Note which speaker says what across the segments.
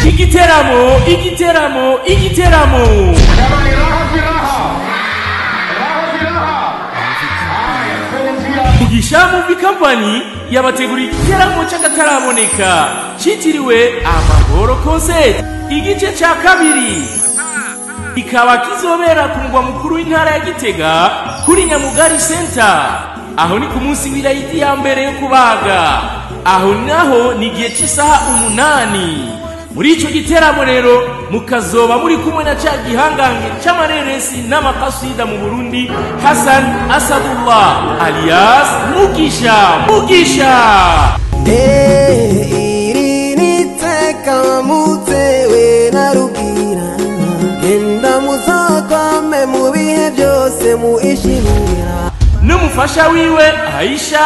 Speaker 1: Igiteramo, igiteramo, igiteramo. Mugisha Movie Company yabateguriye igiteramo cy'akataraboneka cyitiriwe Amahoro Concert igice cya kabiri, kikaba kizobera ku mugwa mukuru w'intara ya Gitega kuri Nyamugari Center. Aho ni ku munsi w'irayidi ya mbere yo kubaga, aho naho ni igihe cy'isaha 8. Muri icyo giteramo rero mukazoba muri kumwe na cya gihangange cy'amareresi n'amakasida mu Burundi, Hassan Asadullah alias Mugisha. Mugisha
Speaker 2: iri niteka mutewe na rugira genda muzokwame mu bihe byose muishimira
Speaker 1: n'umufasha wiwe Aisha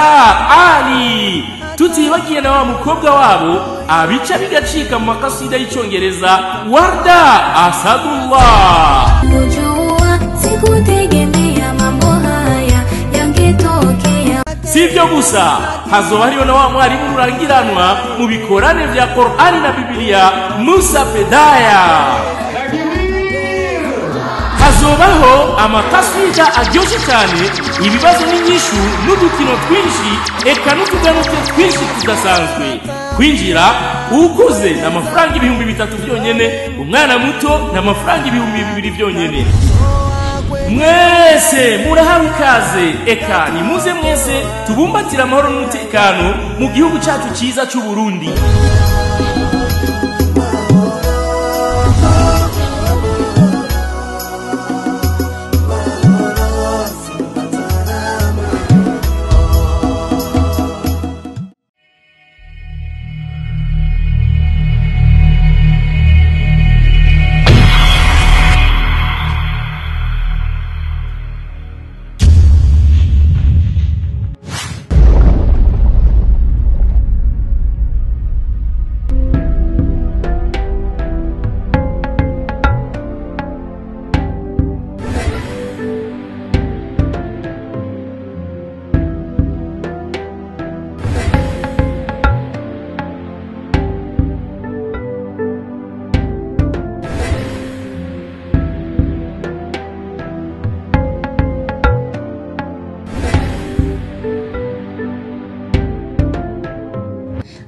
Speaker 1: Ali, tutibagiye na wa mukobwa wabo abica bigacika mu makasida y'icyongereza Warda Asadullah.
Speaker 3: Kujua sikutegemea mambo haya yangetokea.
Speaker 1: Si ibyo gusa, hazoba hariho na wa mwarimu rurangiranwa mu bikorane vya Qur'ani na Bibiliya, Musa Pedaya. Hazobaho amakasida aryoshye cyane, ibibazo n'inyishu n'udukino twinshi, eka n'utuganuke twinshi tudasanzwe. Kwinjira ukuze ni amafaranga 3000 byonyene, umwana muto ni amafaranga 2000 byonyene. Mwese murahawe ikaze, eka nimuze mwese tubumbatire amahoro n'umutekano mu gihugu cyacu cyiza cy'u Burundi.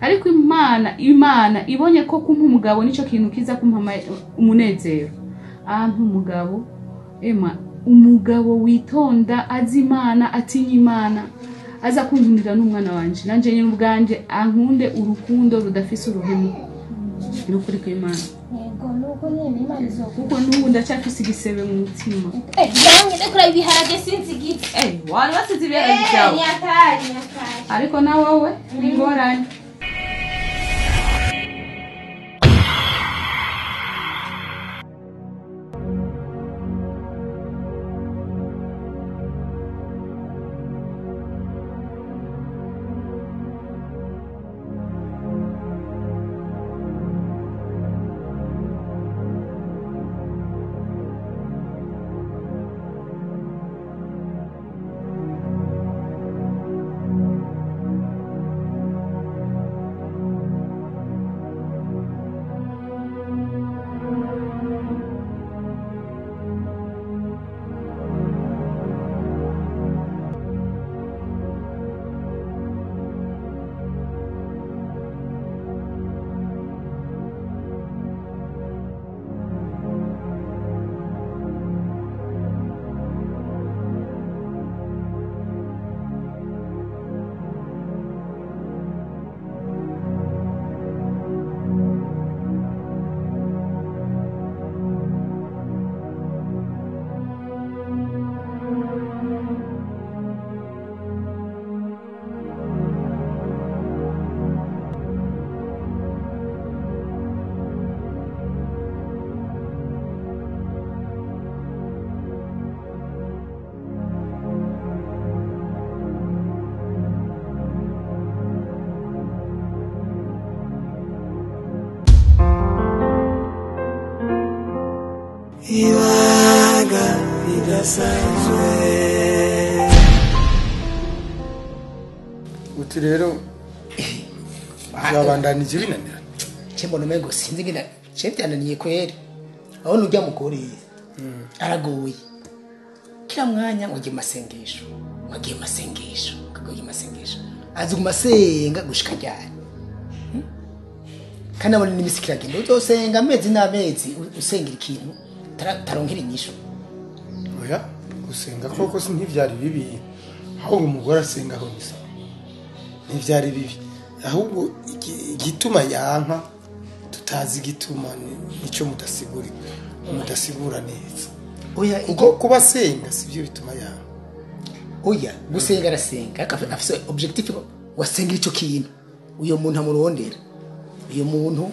Speaker 4: Ariko Imana ibonye ko kumpa umugabo nico kintu kiza kumpa umunezero. Ampa umugabo, ema umugabo witonda, azi Imana, atinya Imana, aza kunkundira n'umwana wanje, nanje nyine ubwanje ankunde urukundo rudafise uruhemu. Nukuri ko Imana.
Speaker 5: Yego nuko nyene Imana izokuko.
Speaker 4: Kuko n'ubu ndacyafise igisebe mu mutima.
Speaker 5: Nange ndakura ibiharage sinzi igiti.
Speaker 4: Wari wasize ibiharage byawe.
Speaker 5: Nyakari nyakari.
Speaker 4: Ariko na wowe ni ngorane.
Speaker 2: Ibanga ridasanzwe.
Speaker 6: Uti rero byabandanije binanirana. Ce mbona umengo sinzi ngina ce byananiye kweri aho nujya mugore aragoye kila mwanya ngo masengesho wagiye masengesho kagoye masengesho azi kumasenga gushika ryari kandi abona n'imisi kiragenda uzosenga amezi n'amezi usengera ikintu taronkera inyishu.
Speaker 7: Oya gusenga koko si ntivyari bibi, ahubwo umugore asenga aho nisa ntivyari bibi, ahubwo igituma yanka tutazi igituma nico mudasigura neza.
Speaker 6: Oya
Speaker 7: kuko kuba asenga sivyo bituma yanka.
Speaker 6: Oya gusenga arasenga afise objectif wasengera ico kintu uyo muntu amurondera uyo muntu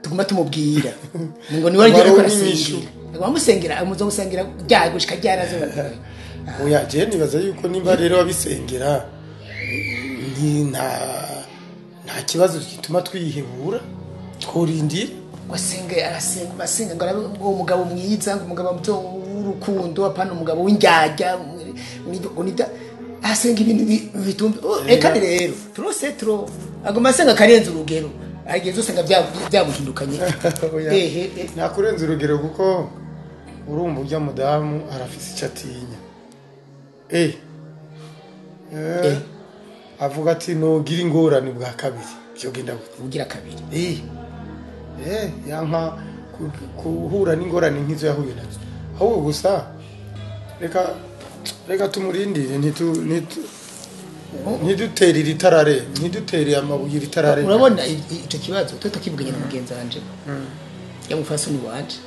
Speaker 6: tuguma tumubwira ngo ni wari ariko arasengera amusengera amuzo musengera ryagushika ryarazo.
Speaker 7: Oya je nibaza yuko nimba rero abisengera nta kibazo gituma twihebura tworindira.
Speaker 6: Wasenga arasenga basenga ngo arabe ngo umugabo mwiza ngo umugabo muto w'urukundo apana umugabo w'indyarya ngo nida asenga ibintu bitumva. Eka rero trop c'est trop aguma asenga karenza urugero ageze usenga byamuhindukanye.
Speaker 7: Ehe nakurenza urugero kuko urumva ujya mudamu arafise icyo atinya. Avuga ati nogira ingorane bwa kabiri byo genda
Speaker 6: ugira kabiri.
Speaker 7: Yanka kuhura n'ingorane nk'izo yahuye nazo. Ahubwo gusa reka tumurindire ntidutere iritarare ntidutere amabuye iritarare.
Speaker 6: Urabona ico kibazo tutakivuganye na mugenzi wanje ya mufasoni wanje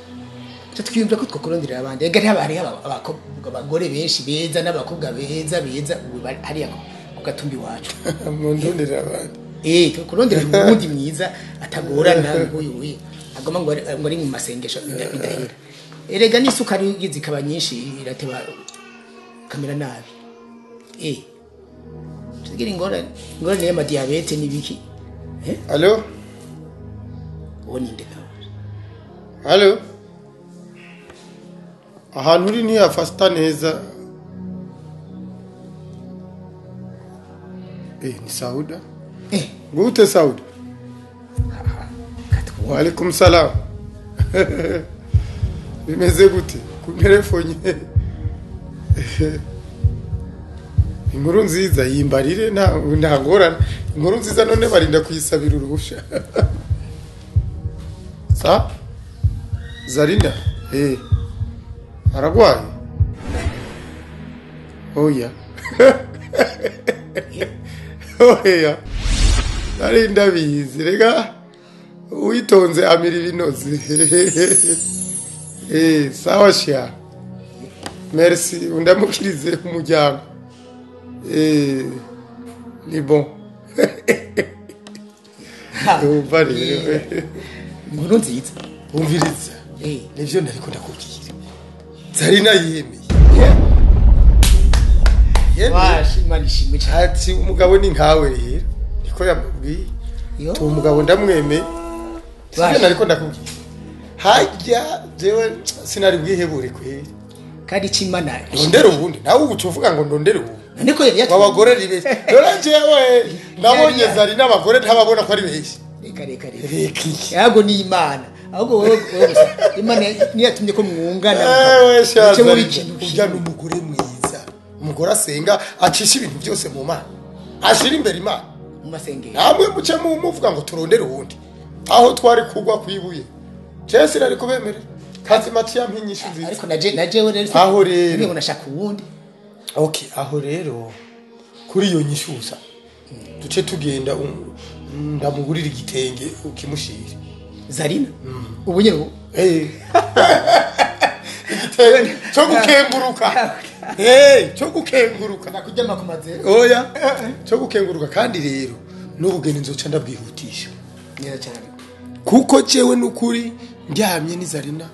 Speaker 6: twiyumvira ko twakurondera abandi ega haba abakobwa abagore benshi beza n'abakobwa beza beza ubu hariya ku gatumbi wacu
Speaker 7: mundondera abandi.
Speaker 6: Tukurondera uwundi mwiza atagorana nk'uyu agoma ngo ari mu masengesho bidahera. Erega n'isukari igize ikaba nyinshi irateba kamera nabi. Tugira ingorane y'ama diabete n'ibiki.
Speaker 7: Allo
Speaker 6: uwo ni nde?
Speaker 7: Allo ahantu uri ntiyafata neza. Ni Sauda. Gute Sauda? Wa alaikum salam. Bimeze gute? Ku telefone. Inkuru nziza yimbarire nta ngorane. Inkuru nziza none barinda kuyisabira uruhusha. Sa? Zarina? Aragwaye? Oya. Oya. Nari ndabizi rega uwitonze amira ibinoze. Sawa sha. Merci undamukirize umuryango. Ni bon. Umva rero.
Speaker 6: Inkuru nziza.
Speaker 7: Umviriza. Nivyo nariko ndakubwira. Zarina yemeye.
Speaker 6: Washi Imana ishimwe cyane.
Speaker 7: Ati umugabo ni nkawe rero. Niko yamubwiye. Tu umugabo ndamwemeye. Sivyo nariko ndakubwira. Hajya jewe sinari bwihebure kweri.
Speaker 6: Kandi c'Imana
Speaker 7: ndondera ubundi nawe ubu uvuga ngo ndondera ubu.
Speaker 6: Niko yari yatubwiye.
Speaker 7: Abagore ni benshi. Dore jewe nabonye Zarina abagore ntababona ko ari benshi.
Speaker 6: Reka. Yego ni Imana. Ahubwo wowe gusa Imana niyatumye ko mwungana.
Speaker 7: Ewe ujya n'umugore mwiza. Umugore asenga acisha ibintu byose mu Mana. Ashira imbere Imana
Speaker 6: mu masengero.
Speaker 7: Namwe muce muvuga ngo turondere ubundi. Aho twari kugwa kwibuye. Jesse nari kubemerera. Kazi mati yampinyisha nziza.
Speaker 6: Ariko naje rero
Speaker 7: aho rero
Speaker 6: niba nashaka uwundi.
Speaker 7: Okay, aho rero kuri iyo nyishusa duce tugenda ndamugurira igitenge ukimushira.
Speaker 6: Zarina? Ubu nyene
Speaker 7: igitenge cyo gukenguruka. Cyo gukenguruka.
Speaker 6: Nakujya makumaze.
Speaker 7: Oya, cyo gukenguruka kandi rero n'ubugeni nzoca ndabwihutisha.
Speaker 6: Neza cyane.
Speaker 7: Kuko jewe nukuri ndyamye ni Zarina.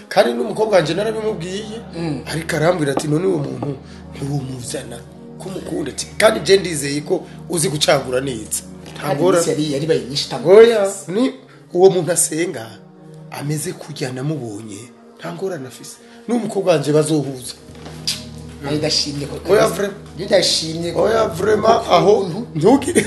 Speaker 7: Kandi n'umukobwa wanje narabimubwiye ariko arambwira ati none uwo muntu ntiwumuzana kumukunda ati kandi je ndizeye ko uzi gucagura neza.
Speaker 6: Ntangora yari bayinyisha tangora.
Speaker 7: Oya, ni uwo muntu asenga ameze kujya namubonye ntangora nafise. N'umukobwa wanje bazohuza.
Speaker 6: Ndashimye ko.
Speaker 7: Oya vraiment.
Speaker 6: Ndashimye ko.
Speaker 7: Oya vraiment aho ntugire.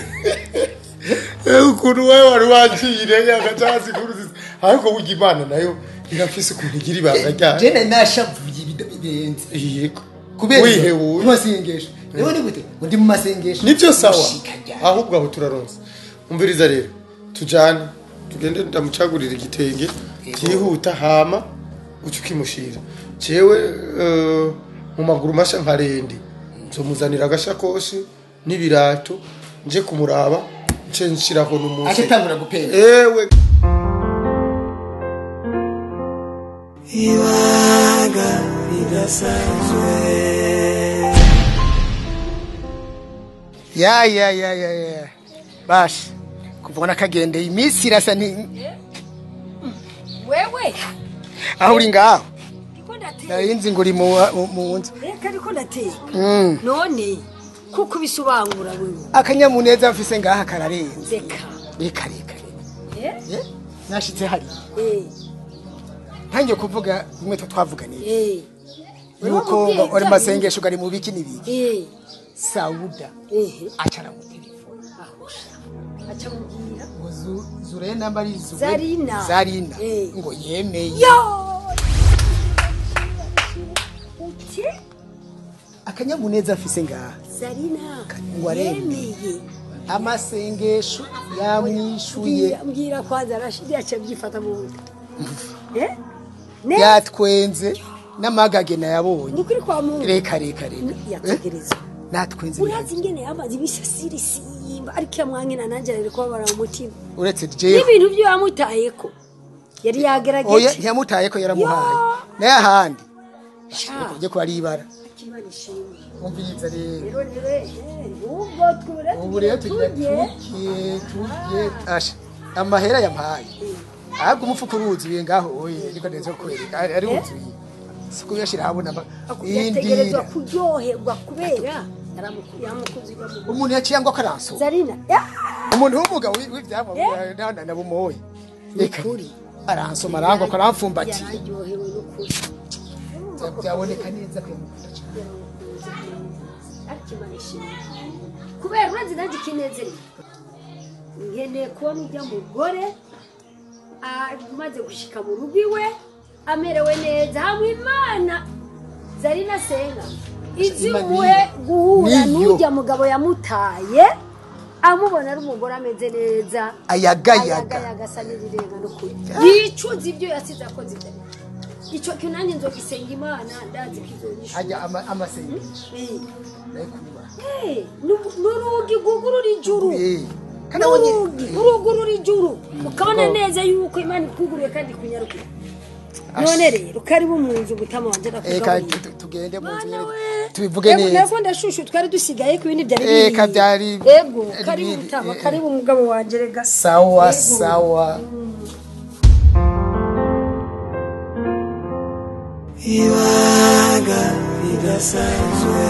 Speaker 7: Ukuntu wewe wari waciye agacazi kuruziza ariko burya Imana nayo irafise ukuntu igira ibanga ryayo.
Speaker 6: Je nari nashavuye birenze.
Speaker 7: Yego.
Speaker 6: Kubera
Speaker 7: wihebuye
Speaker 6: mu masengesho. Rero ni gute ngo ndi mu masengesho
Speaker 7: nibyo sawa.
Speaker 6: Gushika ryari?
Speaker 7: Ahubwo aho turaronse. Umviriza rero tujane tugende ndamucagurira igitenge byihuta hama uca ukimushira. Jewe mu maguru masha nka rendi nzomuzanira agashakoshi n'ibirato nje kumuraba nce nshiraho n'umunsi
Speaker 6: aca atangura gupenda.
Speaker 7: Ewe
Speaker 2: Ibanga ridasanzwe.
Speaker 6: Ya ya ya ya ya. Bash kuva nakagendeye iminsi irasa ni
Speaker 8: wewe
Speaker 6: aho uri ngaho
Speaker 8: ndiko ndateka
Speaker 6: narinzi ngo uri mu nzu.
Speaker 8: Reka ndiko ndateka none kuko bisobangura wewe
Speaker 6: akanyamuneza mfise ngaha kararenze.
Speaker 8: Reka
Speaker 6: reka reka reka nashitse hariya ntangiye kuvuga bimwe twavuganiye yuko ngo uri masengesho gari mu biki n'ibiki. Sauda acara mu telefone
Speaker 8: aca mubwira
Speaker 6: ngo Zurena mbari
Speaker 8: Zarina
Speaker 6: Zarina ngo yemeye.
Speaker 8: Yo uti
Speaker 6: akanyamuneza afise ngaha
Speaker 8: Zarina
Speaker 6: ngo aremeye amasengesho yamwishuye.
Speaker 8: Mbwira kwanza arashidi aca byifata mu nda.
Speaker 6: Yatwenze n'amagage nayabonye.
Speaker 8: Nukuri kwa Mungu.
Speaker 6: Reka reka reka
Speaker 8: yategereza
Speaker 6: natwenze.
Speaker 8: Urazi ingene yamaze ibisasiri simba ariko yamwankina nanje ariko kubabara umutima.
Speaker 6: Uretse jewe
Speaker 8: n'ibintu byo yamutayeko yari yagerageje.
Speaker 6: Oya ntiyamutayeko yaramuhaye naye ahandi ujye kuba ari ibara. Umviriza rero ubu rero tugiye tujye asha amahera yampaye ahubwo umufuko uruzuye ngaho oye niko ndetse kwereka ari wuzuye siko yashira habona
Speaker 8: yategerezwa kuryoherwa kubera yaramukuzi
Speaker 6: umuntu yaciye ngo akaranso
Speaker 8: Zarina
Speaker 6: umuntu w'umugabo w'ivyamwa na bumoye reka aransoma arangwa akaramfumbatiye
Speaker 8: yararyohewe n'ukuri
Speaker 6: byaboneka neza ko yamukunda cyane
Speaker 8: kubera urazi nanjye ikinezereye nkeneye kubona ujya mugore amaze gushika mu rugo iwe amerewe neza hamwe Imana Zarina senga izi muhe guhura n'ujya mugabo yamutaye amubona ari umugore ameze neza
Speaker 6: ayagayaga
Speaker 8: agasa n'irirenga n'ukuri yicuza ibyo yasize akoze ibyo icyo kintu nanjye nzogisenga Imana ndazi ko izonyishura
Speaker 6: ajya amasengesho ndayikuba
Speaker 8: n'urugi rwugurura ijuru n'urugi rwugurura ijuru ukabona neza yuko Imana ikuguruye kandi ikunyarukira. None rero karibu mu nzu gutama wanje ndakugaburira
Speaker 6: tugende mu nzu tubivuge neza.
Speaker 8: Nako ndashushu twari dusigaye ku bindi byari biri.
Speaker 6: Eka byari
Speaker 8: yego karibu gutama karibu mugabo wanje rega.
Speaker 6: Sawa sawa.
Speaker 2: Ibanga ridasanzwe.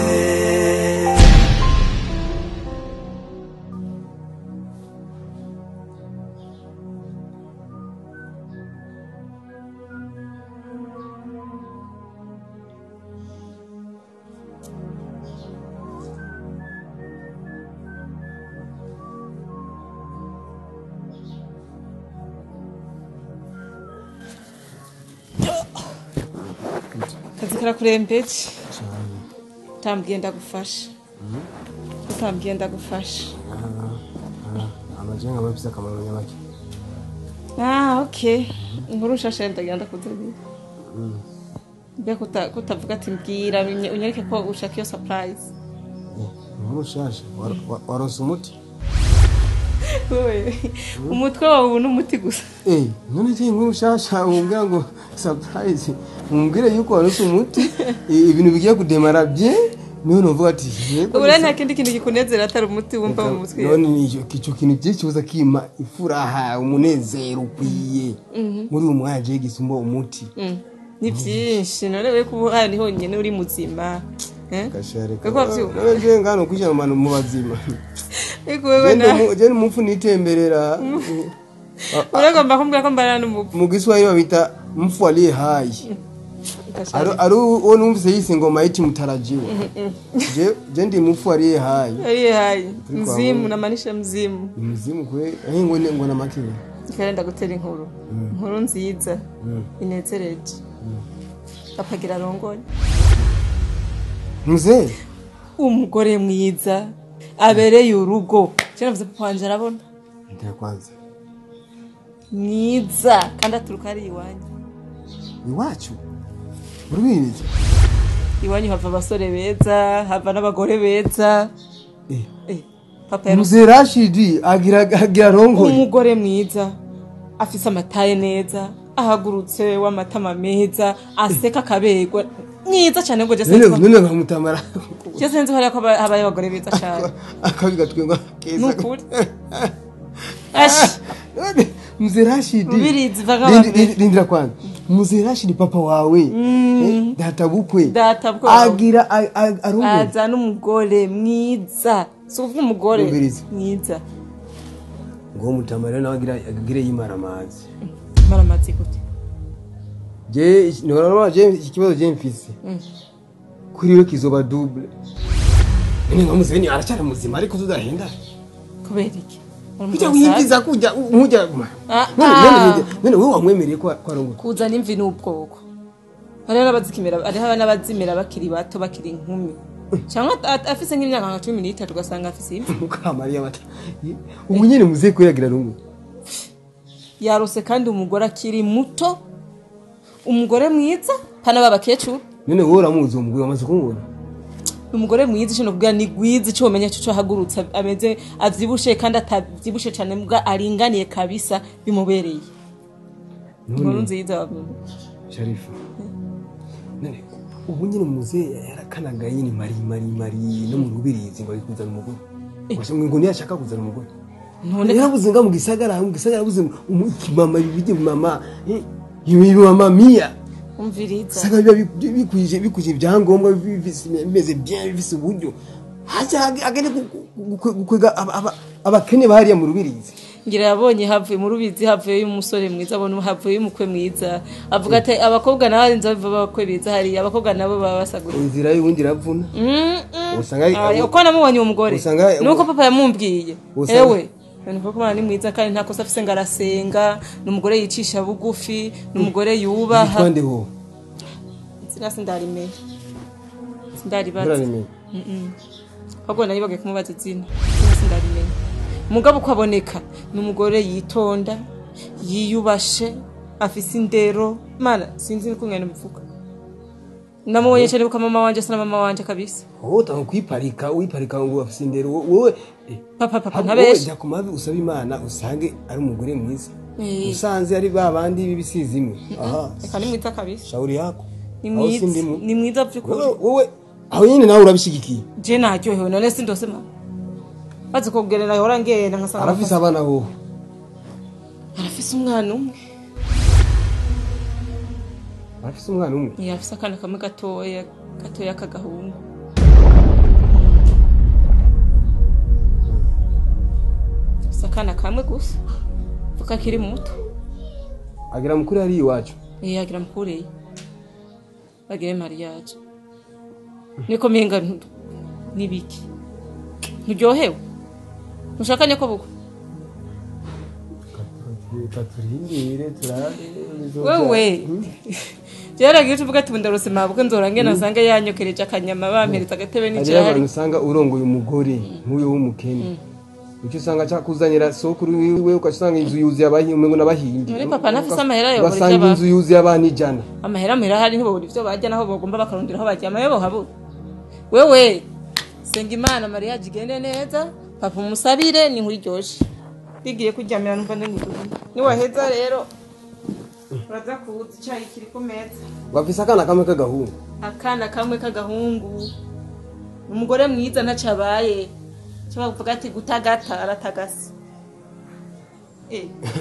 Speaker 9: Kazi karakurembeje utambwiye ndagufasha utambwiye ndagufasha
Speaker 2: amajenga bafise akamaro nyabaki.
Speaker 9: Ah okay inkuru nshasha ndagenda kuzanira mbe kutavuga ati mbwira unyereke ko ushaka iyo surprise.
Speaker 2: Inkuru nshasha waronse umuti?
Speaker 9: Umutwe wawe ubu n'umuti gusa.
Speaker 2: None je inkuru nshasha umbwira ngo surprise umbwire yuko waronse umuti ibintu bigiye kudemara bien niho novuga ati yego.
Speaker 9: Ubu nta kindi kintu gikunezera atari umuti wumva mu mutwe.
Speaker 2: None icyo kintu cyicuza kima ifuraha umunezero ukwiye muri uyu mwanya je gisumba umuti
Speaker 9: ni byinshi. None we kuba hari honyine uri muzima
Speaker 2: None je ngano kwisha mu bazima.
Speaker 9: Ego wewe na
Speaker 2: je n'umupfu nitemberera.
Speaker 9: Uragomba kumbwira ko mbarana n'umupfu.
Speaker 2: Mu Giswahili babita mfu aliye hai. Ari uwo numvise yise ngoma yiti mutarajiwa. Je ndi mufu ariye hayi.
Speaker 9: Ariye hayi. Mzimu namaanisha mzimu.
Speaker 2: Mzimu kwe eh ngo ngo na makiwe.
Speaker 9: Ikarenda gutera inkuru. Inkuru nziza. Inezereje. Apagira rongore.
Speaker 2: Mzee
Speaker 9: umugore mwiza abereye urugo. Cyane papa wanje arabona.
Speaker 2: Ndaya kwanza.
Speaker 9: Mwiza kandi aturuka ari iwanyu.
Speaker 2: Iwacu? Urubizi?
Speaker 9: Iwanyu hava abasore beza, hava n'abagore beza. Papa
Speaker 2: Mzee Rashidi agira rongore.
Speaker 9: Umugore mwiza afise amataye neza, ahagurutse w'amatama meza, aseka kaberwa. Mwiza cyane ngo jese.
Speaker 2: None nkamutamara.
Speaker 9: Jese nzi hariya ko habaye abagore beza cyane.
Speaker 2: Akabiga twenga keza.
Speaker 9: Nukuri. Ash.
Speaker 2: Mzee Rashidi.
Speaker 9: Ubirizi vaga.
Speaker 2: Lindira kwanza. Mzee Rashidi papa wawe. Data bukwe.
Speaker 9: Data bukwe.
Speaker 2: Agira arongore.
Speaker 9: Azana umugore mwiza. Si uvuga umugore mwiza.
Speaker 2: Ngo mutamara nawe agira agire yimara amazi.
Speaker 9: Imara amazi gute?
Speaker 2: Je normal je ikibazo je mfise. Kuri we kizoba double. Nene nka muzeni aracyari muzima ariko tudahenda.
Speaker 9: Kubera iki?
Speaker 2: Kujya wiyimviza kujya nkujya. None wewe wamwemereye ko arongora.
Speaker 9: Kuzana imvi n'ubwoko. Hariho n'abazikimera, hariho n'abazimera bakiri bato bakiri inkumi. Cyangwa afise nk'imyaka nka 13 ugasanga afise imvi.
Speaker 2: Mukamariya bata. Ubu nyene muze kuyagira rungu.
Speaker 9: Yarose kandi umugore akiri muto. Umugore mwiza pana babakecuru.
Speaker 2: None wowe uramuzi umugore wamaze kumubona.
Speaker 9: Umugore mwiza cyo nokugira ni gwiza cyo umenya cyo hagurutsa ameze avyibushe kandi atavyibushe cyane mbwa aringaniye kabisa bimubereye. Inkuru nziza
Speaker 2: Sharifa. None ubu nyine muze yarakanagaye nyine mari mari mari no mu rubirizi ngo kuzana umugore. Washamwe ngo ntiyashaka kuzana umugore. None yarabuze nga mu gisagara yabuze mama bibije mama mama mia.
Speaker 9: Umviriza.
Speaker 2: Sanga biba bikuje ibyangombwa bimeze bien bifise uburyo. Hacha agende gukwega abakene bahariya mu rubirizi.
Speaker 9: Ngira yabonye havuye mu rubizi havuye umusore mwiza abona havuye umukwe mwiza avuga ati abakobwa nawe nzo biva abakwe biza hari abakobwa nabo baba basagura
Speaker 2: inzira y'ubundi iravuna. Usanga
Speaker 9: uko namubonye umugore nuko papa yamumbwiye ewe nuko kumana ni mwiza kandi nta kosa afise ngarasenga numugore yicisha bugufi numugore yubaha.
Speaker 2: Twande ho
Speaker 9: inzira sindarimenye sindaribaza ahubwo nayibagiye kumubaza izina sindarimenye. Mugabo uko aboneka numugore yitonda yiyubashe afise indero mana sinzi n'ukungena bivuga. Namubonye cyane kuko mama wanje sana mama wanje kabisa.
Speaker 2: Wowe utanga kwiparika wiparika ngo afise indero wowe
Speaker 9: papa ntabeshe.
Speaker 2: Jya kumavi usaba Imana usange ari umugore mwiza. Usanze ari babandi bibisizi imwe. Aha.
Speaker 9: Eka ni mwiza kabisa.
Speaker 2: Shauri yako.
Speaker 9: Ni mwiza byukuri.
Speaker 2: Wowe aho nyine nawe urabishigikiye.
Speaker 9: Je naryohewe none sindose mama. Bazi kugerera yora ngenda nkasanga
Speaker 2: arafise abana bo.
Speaker 9: Arafise umwana umwe.
Speaker 2: Arafise umwana umwe.
Speaker 9: Ni afise akana kamwe gatoya gatoya kagahungu. Afise akana kamwe gusa. Vuka kiri muto.
Speaker 2: Agira mukuru ari iwacu.
Speaker 9: Agira mukuru. Bagire mariage. Niko menga nibiki. Nturyohewe. Ushaka nyako bukwe.
Speaker 2: Katurindire turabe.
Speaker 9: Wewe. Byaragiye tuvuga ati ndarose mabukwe nzorange nasanga yanyokereje akanyama bampereza agatebe n'icyayi.
Speaker 2: Hari abantu usanga urongoye umugore nk'uyo w'umukene. Icyo usanga cyakuzanira sokuru wiwe ukasanga inzu yuzuye abahinzi umengo n'abahindi.
Speaker 9: None papa nafise amahera yo
Speaker 2: basanga inzu yuzuye abana 100.
Speaker 9: Amahera amahera hari ntibobura ivyo bajya naho bagomba bakarondera aho bajya amayo bohabura. Wewe senga Imana mariage igende neza papa umusabire ni nkuru iryoshe. Ndigiye kuryamira numva ndenguduma. Ni waheza rero uraza kuza icyayi kiri ku meza.
Speaker 2: Bafise akana kamwe k'agahungu.
Speaker 9: Akana kamwe k'agahungu. Umugore mwiza ntacabaye. Cyo bavuga ati gutagata aratagase.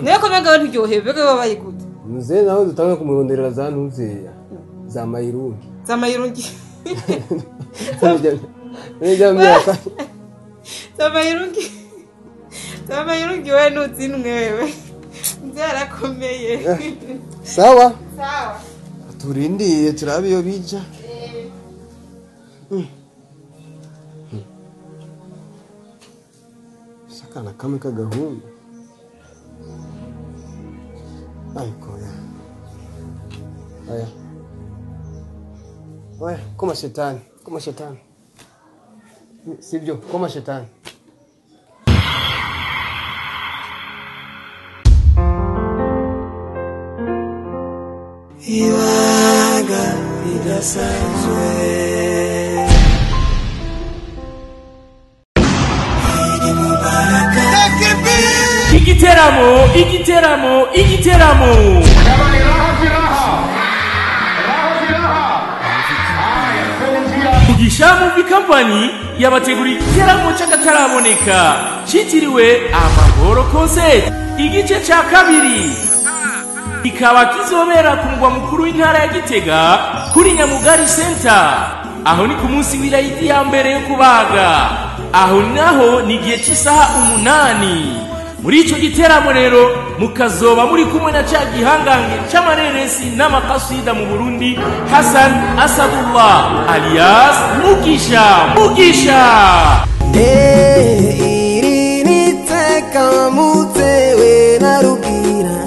Speaker 9: Nayo ko menga nturyohewe bege babaye gute.
Speaker 2: Muze nawe dutange kumuronderera za ntuzeya za mayirungi.
Speaker 9: Za mayirungi. Za mayirungi. Za mayirungi we nutsinwe wewe. Nzarakomeye.
Speaker 2: Sawa.
Speaker 9: Sawa.
Speaker 2: Turindire turabe iyo bija. Sakana kamwe k'agahungu. Ariko ya. Oya. Oya, koma shetani, koma shetani. Sibyo, koma shetani.
Speaker 10: Ibanga ridasanzwe.
Speaker 1: Igiteramo, igiteramo, igiteramo. Mugisha Movie Company yabateguriye igiteramo cy'akataraboneka cyitiriwe Amahoro Concert igice cya kabiri, kikaba kizobera ku mugwa mukuru w'intara ya Gitega kuri Nyamugari Center. Aho ni ku munsi w'irayidi ya mbere yo kubaga, aho naho ni igihe cy'isaha 8. Muri ico giteramo rero mukazoba muri kumwe na ca gihangange c'amareresi n'amakasida mu Burundi, Hassan Asadullah alias Mugisha. Mugisha
Speaker 10: Iri niteka mutewe na rugira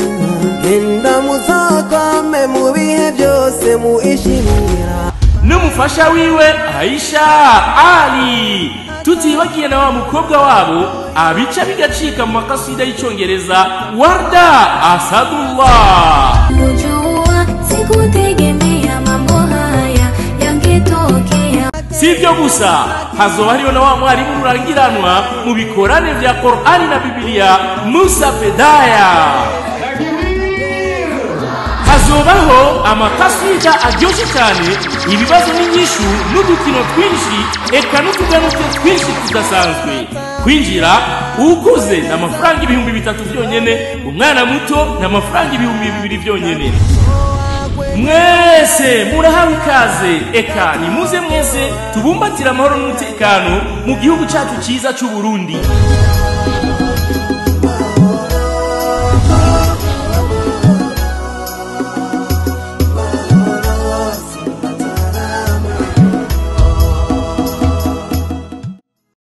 Speaker 10: genda muzokwame mu bihe byose muishimira
Speaker 1: n'umufasha wiwe Aisha Ali, tutibagiye na wa mukobwa wabo abica bigacika mu makasida y'icyongereza Warda Asadullah.
Speaker 3: Kujua sikutegemea mambo haya yangetokea.
Speaker 1: Si ibyo gusa, hazoba hariho na wa mwarimu rurangiranwa mu bikorane vya Qur'ani na Bibiliya, Musa Pedaya. Hazobaho amakasida aryoshye cyane, ibibazo n'inyishu n'udukino twinshi, eka n'utuganuke twinshi tudasanzwe. Kwinjira ukuze ni amafaranga 3000 byonyene, umwana muto ni amafaranga 2000 byonyene. Mwese murahawe ikaze, eka nimuze mwese tubumbatire amahoro n'umutekano mu gihugu cyacu cyiza cy'u Burundi.